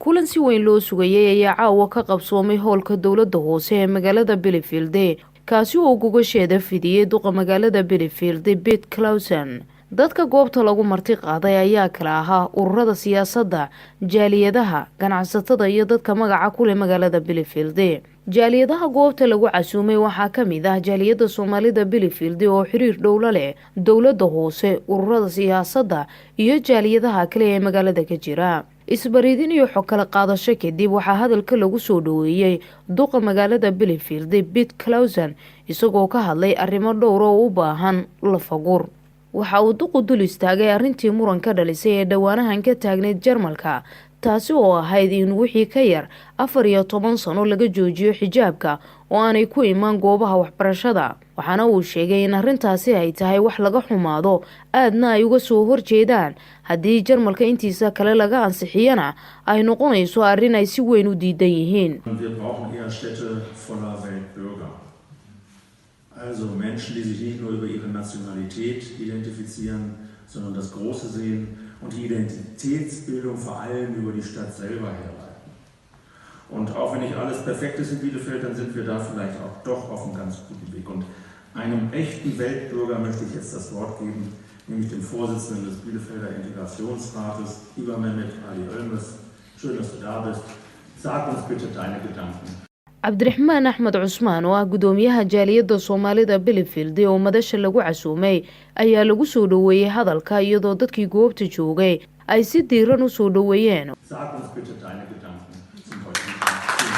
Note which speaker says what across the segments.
Speaker 1: Kulan si weyn loo sugayay ayaa caawa ka qabsoomay hoolka dowladda hoose ee magaalada Bielefeld, kaasi oo gogasheeda fidiyey duqa magaalada Bielefeld, Piet Clausen. Dadka goobta lagu marti qaaday ayaa kala ahaa ururada siyaasadda, jaaliyadaha, ganacsatada iyo dadka magaca ku leh magaalada Bielefeld. Jaaliyadaha goobta lagu casuumay waxaa ka mid ah jaaliyadda Soomaalida Bielefeld oo xiriir dhowla leh dowladda hoose, ururada siyaasadda iyo jaaliyadaha kale ee magaalada ka jira. Isbaridin iyo xog kala qaadasho kadib, waxaa hadalka lagu soo dhaweeyey duqa magaalada Bielefeld, Piet Clausen, isagoo ka hadlay arrimo dhowr oo u baahan lafagur. Waxa uu duqu dul istaagay arrintii muran ka dhalisay ee dhowaanahan ka taagnayd Jarmalka, taasi oo ahayd in wixii ka yar 14 sano laga joojiyo xijaabka oo aanay ku imaan goobaha waxbarashada. Waxaana uu sheegay in arrintaasi ay tahay wax laga xumaado, aadna ay uga soo horjeedaan. Haddii Jarmalka intiisa kale laga ansixiyana, ay noqonayso arrin ay si weyn u diidan yihiin.
Speaker 2: Wir brauchen eher Städte voller Weltbürger. Also Menschen, die sich nicht nur über ihre Nationalität identifizieren, sondern das Große sehen und die Identitätsbildung vor allem über die Stadt selber herleiten. Und auch wenn nicht alles perfekt ist in Bielefeld, dann sind wir da vielleicht auch doch auf einem ganz guten Weg. Und einem echten Weltbürger möchte ich jetzt das Wort geben, nämlich dem Vorsitzenden des Bielefelder Integrationsrates, lieber Mehmet Ali Ölmez. Schön, dass du da bist. Sag uns bitte deine Gedanken.
Speaker 1: Cabdiraxmaan Axmed Cusmaan oo ah gudoomiyaha jaaliyadda Soomaalida Bielefeld oo madasha lagu casuumay ayaa lagu soo dhoweeyey hadalka, iyadoo dadkii goobta joogay ay si diiran u soo dhoweeyeen.
Speaker 2: Sag uns bitte deine Gedanken zum heutigen Tag. Vielen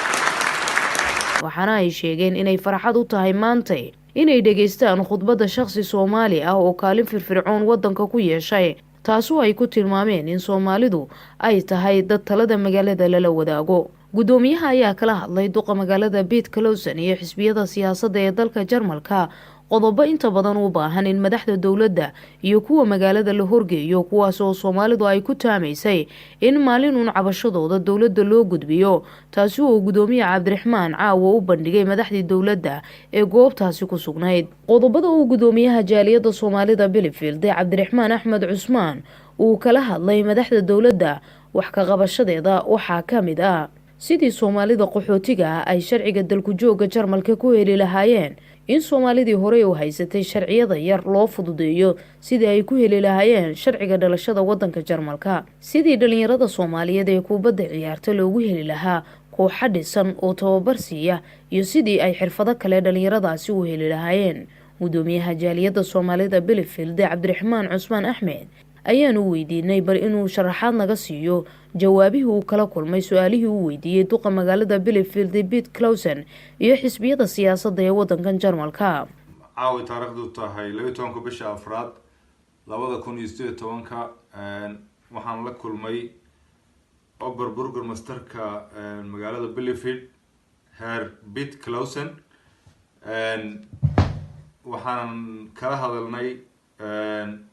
Speaker 2: Dank.
Speaker 1: Waxaana ay sheegeen inay farxad u tahay maantay inay dhegaystaan khudbadda shaqsi Soomaali ah oo kaalin firfircoon waddanka ku yeeshay, taasoo ay ku tilmaameen in Soomaalidu ay tahay dad talada magaalada lala wadaago. Guddoomiyaha ayaa kala hadlay duqa magaalada Piet Clausen iyo xisbiyada siyaasadda ee dalka Jarmalka qodobo inta badan u baahan in madaxda dowladda iyo kuwa magaalada la horgeeyo, kuwaas oo Soomaalidu ay ku taamaysay in maalin uun cabashadooda dowladda loo gudbiyo, taasi oo gudoomiye Cabdiraxmaan caawa u bandhigay madaxdii dowladda ee goobtaasi ku sugnayd. Qodobada uu gudoomiyaha jaaliyadda Soomaalida Bielefeld, Cabdiraxmaan Axmed Cusmaan, uu kala hadlay madaxda dowladda wax ka qabashadeeda waxaa ka mid ah sidii Soomaalida qaxootiga ah ay sharciga dalku jooga Jarmalka ku heli lahaayeen, in Soomaalidii horey u haysatay sharciyada yar loo fududeeyo sidii ay ku heli lahaayeen sharciga dhalashada wadanka Jarmalka, sidii dhalinyarada Soomaaliyeed ee kubadda ciyaarta loogu heli lahaa kooxo dhisan oo tababar siiya, iyo sidii ay xirfado kale dhalinyaradaasi u heli lahaayeen. Gudoomiyaha jaaliyadda Soomaalida Bielefeld, Cabdiraxmaan Cusmaan Axmed, ayaanu weydiinay bal inuu sharaxaad naga siiyo jawaabihii uu kala kulmay su-aalihii uu weydiiyey duqa magaalada Bielefeld, Piet Clausen, iyo xisbiyada siyaasadda ee wadankan Jarmalka.
Speaker 3: Caawi taariikhdu tahay 12-ka bisha afraad 2018-ka, waxaan la kulmay Oberbürgermeisterka magaalada Bielefeld, Herr Piet Clausen. Waxaan kala hadalnay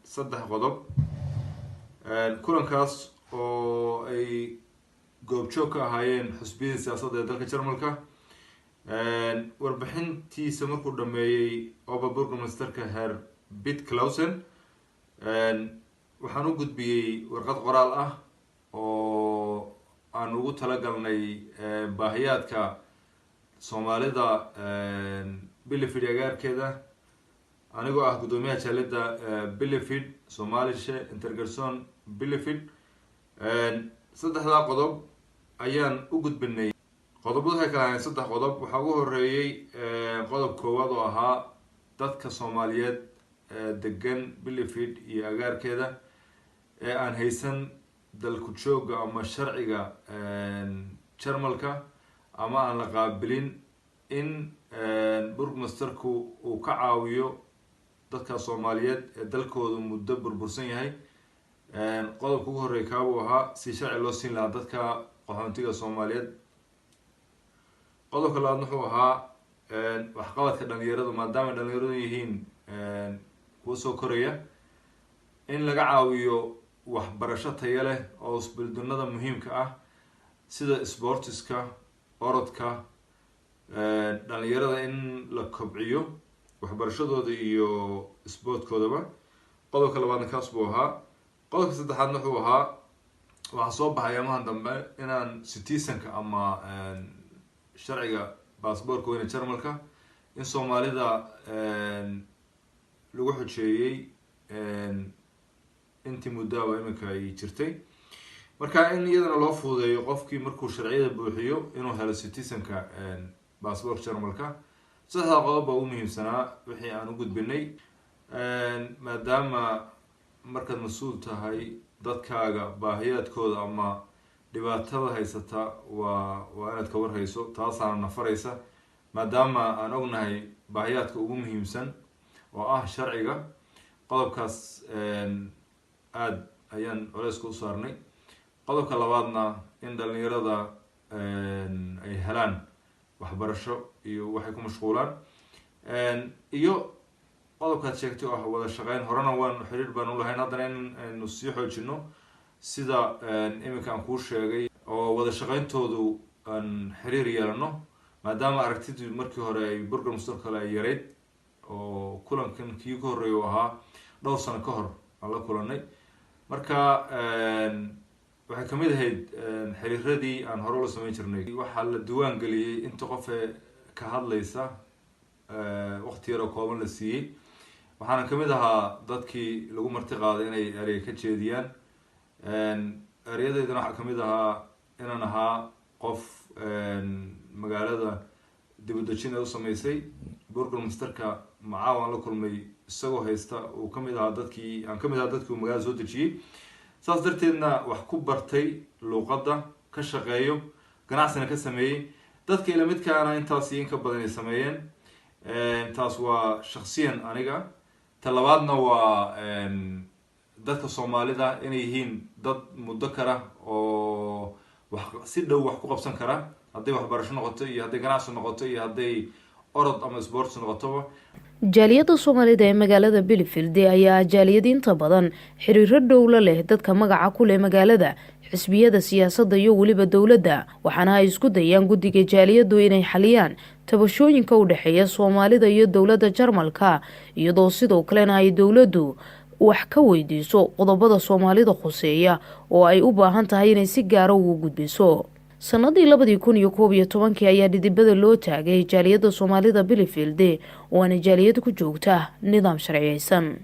Speaker 3: saddex qodob. Kulankaas oo ay goobjoog ka ahaayeen xusbiyada siyaasadda ee dalka Jarmalka. Warbixintiisa markuu dhameeyey Oberbürgermeisterka Herr Piet Clausen, waxaan u gudbiyey warqad qoraal ah oo aan ugu talagalnay baahiyaadka Soomaalida Bielefeld agaarkeeda, anigoo ah guddoomiyaha jaaliyadda Bielefeld, Somalische Integration Bielefeld. Saddexdaa qodob ayaan u gudbinay. Qodobadu waxay kala ahayn saddex qodob. Waxaa ugu horeeyey qodob koowaad oo ahaa dadka Soomaaliyeed degan Bielefeld iyo agaarkeeda ee aan haysan dalku jooga ama sharciga Jarmalka ama aan la qaabilin, in Bürgermeisterku uu ka caawiyo dadka Soomaaliyeed ee dalkoodu muddo burbursan yahay. Qodobka ugu horreeya kaabuu ahaa, si sharci loo siin lahaa dadka qaxoontiga Soomaaliyeed. Qodobka labaad wuxuu ahaa waxqabadka dhalinyaradu, maadaama dhalinyaradu yihiin kuwa soo koraya, in laga caawiyo waxbarasho tayo leh oo isbildunada muhiimka ah sida sportiska, orodka, dhalinyarada in la kobciyo waxbarashadooda iyo sportkoodaba. Qodobka labaadna kaas buu ahaa. Qodobka saddexaadna wuxuu ahaa Waxaa soo baxay amahan dambe inaan citizenka ama sharciga baasboorka weyne Jarmalka in Soomaalida lagu xujeeyey intii muddaaba iminka ay jirtay. Marka in iyadana loo fududeeyo qofkii markuu sharciyada buuxiyo inuu helo citizenka baasboorka Jarmalka. Saddexdaa qodob baa ugu muhiimsanaa wixii aan u gudbinay, maadaama markaad mas-uul tahay dadkaaga baahiyaadkooda ama dhibaatada haysata waa inaad ka warhayso. Taasaana nafaraysa, maadaama aan ognahay baahiyaadka ugu muhiimsan oo ah sharciga. Qodobkaas aada ayaan culeyska u saarnay. Qodobka labaadna, in dhalinyarada ay helaan waxbarasho iyo waxay ku mashquulaan, iyo qodobkaad sheegtay oo ah wada shaqeyn. Horena waan xiriir baan ulahayn, haddana in aynu sii xoojino sida iminka aan kuu sheegay oo wada shaqeyntoodu aan xiriir yeelano, maadaama aragtidii markii hore ay Bürgermeister kale ay yareyd oo kulankan kii ka horreeya u ahaa dhowr sano ka hor aan la kulanay. Marka waxay kamid ahayd xiriiradii aan hore ula sameyn jirnay. Waxaa la diwaan geliyey inta qof ee ka hadlaysa waqti yaroo kooban la siiyey, waxaana kamid ahaa dadkii lagu marti qaaday inay erey ka jeediyaan. Ereyadaydana waxaa kamid ahaa inaan ahaa qof magaalada dibudejin ee u sameysay. Bürgermeisterka macaaw aan la kulmay isagoo haysta uu kamid ahaa dadkii aan kamid ahaa dadkii uu magaalada soo dejiyey, saas darteedna wax ku bartay luuqadda, ka shaqeeyo, ganacsina ka sameeyey, dadka ila midkaana intaas iyo in ka badan ay sameeyeen. Taas waa shaksiyan aniga. Ta labaadna waa dadka Soomaalida inay yihiin dad muddo kara oo wax si dhow wax ku qabsan kara, hadday waxbarasho noqoto iyo hadday ganacsi noqoto iyo hadday orod ama sports noqotoba.
Speaker 1: Jaaliyadda Soomaalida ee magaalada Bielefeld ayaa jaaliyad inta badan xiriiro dhow la leh dadka magaca ku leh magaalada, xisbiyada siyaasadda iyo weliba dowladda, waxaana ay isku dayaan guddiga jaaliyaddu inay xaliyaan tabashooyinka u dhexeeya Soomaalida iyo dowladda Jarmalka, iyadoo sidoo kalena ay dowladdu wax ka weydiiso qodobada Soomaalida khuseeya oo ay u baahan tahay inay si gaara ugu gudbiso. Sanadii 2011-kii ayaa dhidibada loo taagay jaaliyadda Soomaalida Bielefeld, oo aana jaaliyad ku joogta nidaam sharciyeysan.